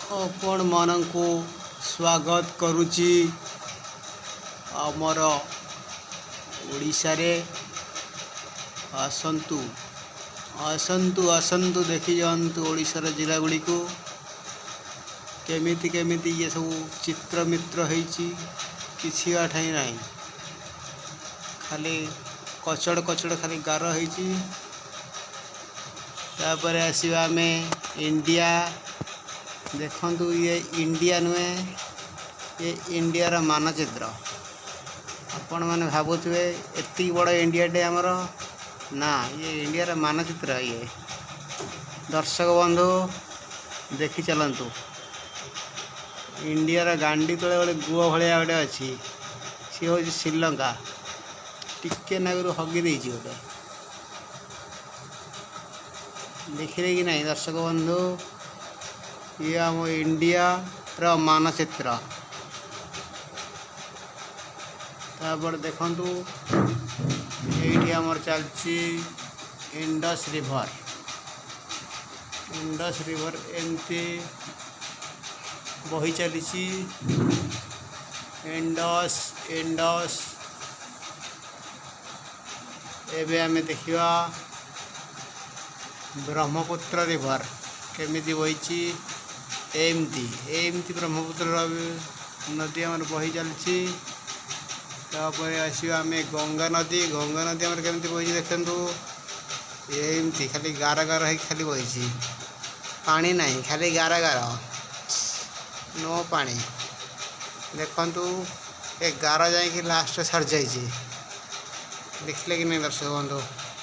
ଆପଣମାନଙ୍କୁ ସ୍ୱାଗତ କରୁଛି ଆମର ଓଡ଼ିଶାରେ। ଆସନ୍ତୁ, ଆସନ୍ତୁ, ଆସନ୍ତୁ, ଦେଖିଯାଆନ୍ତୁ ଓଡ଼ିଶାର ଜିଲ୍ଲା ଗୁଡ଼ିକୁ କେମିତି କେମିତି ଇଏ ସବୁ ଚିତ୍ର ମିତ୍ର ହେଇଛି। କିଛି ଠାଇଁ ନାହିଁ, ଖାଲି କଚଡ଼ କଚଡ଼, ଖାଲି ଗାର ହେଇଛି। ତାପରେ ଆସିବା ଆମେ ଇଣ୍ଡିଆ। ଦେଖନ୍ତୁ, ଇଏ ଇଣ୍ଡିଆ ନୁହେଁ, ଇଏ ଇଣ୍ଡିଆର ମାନଚିତ୍ର। ଆପଣମାନେ ଭାବୁଥିବେ ଏତିକି ବଡ଼ ଇଣ୍ଡିଆଟେ ଆମର। ନା, ଇଏ ଇଣ୍ଡିଆର ମାନଚିତ୍ର ଇଏ। ଦର୍ଶକ ବନ୍ଧୁ, ଦେଖି ଚାଲନ୍ତୁ। ଇଣ୍ଡିଆର ଗାଣ୍ଡି ତଳେ ଗୋଟେ ଗୁଅ ଭଳିଆ ଗୋଟେ ଅଛି, ସିଏ ହେଉଛି ଶ୍ରୀଲଙ୍କା। ଟିକେ ନାଗୁରୁ ହଗି ଦେଇଛି ଗୋଟେ। ଦେଖିଲେ କି ନାହିଁ ଦର୍ଶକ ବନ୍ଧୁ? ଇଏ ଆମ ଇଣ୍ଡିଆର ମାନଚିତ୍ର। ତାପରେ ଦେଖନ୍ତୁ, ଏଇଠି ଆମର ଚାଲିଛି ଇଣ୍ଡସ୍ ରିଭର। ଇଣ୍ଡସ୍ ରିଭର ଏମିତି ବହି ଚାଲିଛି। Indus, Indus. ଏବେ ଆମେ ଦେଖିବା ବ୍ରହ୍ମପୁତ୍ର ରିଭର କେମିତି ବହିଛି। ଏମିତି ଏମିତି ବ୍ରହ୍ମପୁତ୍ର ନଦୀ ଆମର ବହି ଚାଲିଛି। ତାପରେ ଆସିବା ଆମେ ଗଙ୍ଗା ନଦୀ। ଗଙ୍ଗା ନଦୀ ଆମର କେମିତି ବହିଛି ଦେଖନ୍ତୁ। ଏମିତି ଖାଲି ଗାର ଗାର ହେଇକି ଖାଲି ବହିଛି, ପାଣି ନାହିଁ, ଖାଲି ଗାର ଗାର, ନୋ ପାଣି। ଦେଖନ୍ତୁ, ଏ ଗାର ଯାଇକି ଲାଷ୍ଟରେ ସରିଯାଇଛି। ଦେଖିଲେ କି ନାହିଁ ଦର୍ଶକ ବନ୍ଧୁ?